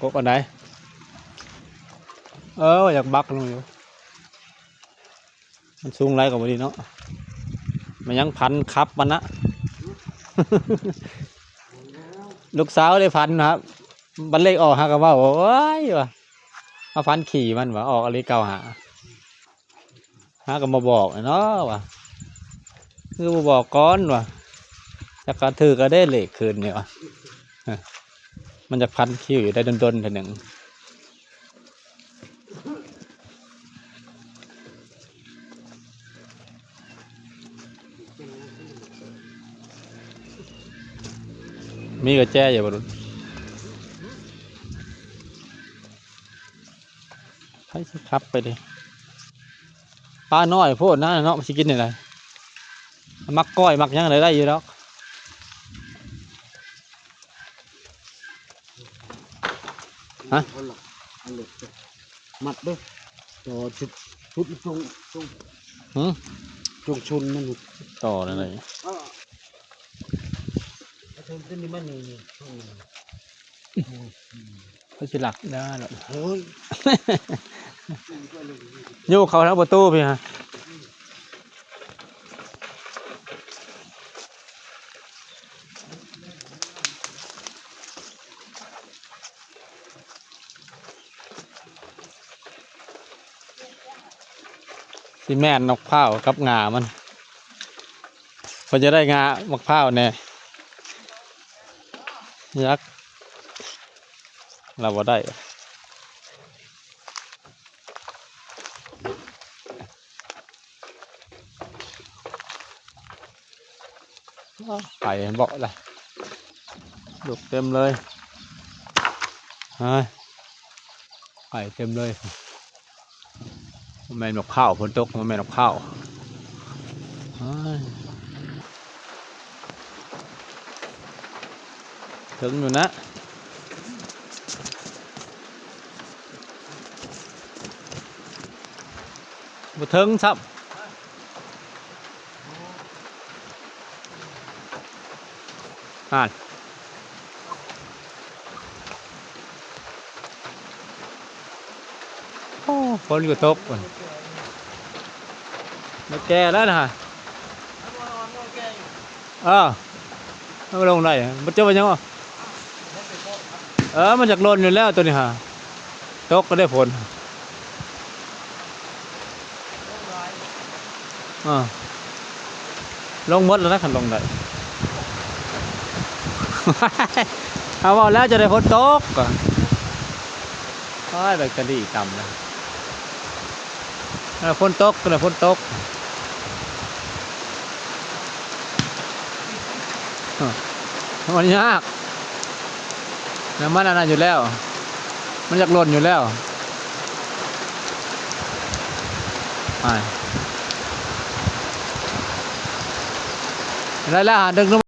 ກົກອັນໃດ? ເອີ ຢາກບັກລົງຢູ່. ມັນສູງຫຼາຍກໍບໍ່ດີເນາະ. ມັນຍັງພັນຂັບມັນນະ. ລູກສາວໄດ້ຝັນນະ ບັດເລກອອກຫາກໍເວົ້າ ໂອ້ຍ ວ່າ ມາຝັນຂີ່ມັນວ່າ ອອກອີ່ຫຼີ ເກົ້າຫ້າ ຫາກໍມາບອກແຫຼະເນາະວ່າ ຄືບໍ່ບອກກ່ອນວ່າ ຈັກກະຖືກກະເດ້ເລກຄືນນີ້ວ່າ. ມັນຢາກພັນຄິວຢູ່ໄດ້ດົນໆເທື່ອໜຶ່ງ. ມີກະແຈຢູ່ບໍ່ລຸ້ນ? ໃຜຊິຂັບໄປເດ້? ປານ້ອຍໂພດນະເນາະ ມັນຊິກິນແນວໃດ? ມັກກ້ອຍມັກຫຍັງໄດ້ ໄດ້ຢູ່ດອກ. ຮະ? ມັດເດີ້ ຕໍ່ຊຸດ ຊຸດ ຊຸງ ຊຸງ ຫື? ຊຸງຊຸນມັນ ຕໍ່ແນວໃດ? ເອີ ເອົາເທິງຕົວນີ້ມານີ້ ນີ້ ນີ້ ນີ້. ເຂົາຊິລັກເດີເນາະ ໂອ້ຍ ໂຍກເຂົ້າທາງປະຕູພີ້ຮະ. ຊິແມ່ນໝາກພ້າວກັບງ່າມັນ ເພິ່ນຈະໄດ້ງ່າໝາກພ້າວແດ່ ຍັກ ລາວບໍ່ໄດ້. ໄປເບາະລະ ດົກເຕັມເລີຍ ໄປເຕັມເລີຍ. ບໍ່ແມ່ນໝາກພ້າວ ຝົນຕົກບໍ່ແມ່ນໝາກພ້າວ. ເຖິງຢູ່ນະ ບໍ່ເຖິງຊ້ຳ. ຫັ້ນ ໂອ້ ຝົນກໍຕົກ ມັນແກ່ແລ້ວນະ. ເອີ ມັນລົງໄດ້ ມັນຈະວ່າຫຍັງວະ? ເອີ ມັນຢາກຫຼົ່ນຢູ່ແລ້ວໂຕນີ້ຫາ ຕົກກໍໄດ້ຝົນ. ເອີ ລົງໝົດແລ້ວນະ ຄັນລົງໄດ້. ເຮົາເວົ້າແລ້ວຈະໄດ້ຝົນຕົກ. ໂອ້ຍ ແບກເຕີຣີຕ່ຳນະ. ເອີ ຝົນຕົກ ຝົນຕົກ ມັນຍາກ ນ້ຳມັນອັນນັ້ນຢູ່ແລ້ວ ມັນຢາກຫຼົ່ນຢູ່ແລ້ວ. ໄປ ໄດ້ແລ້ວ ຫາດຶງລົງ.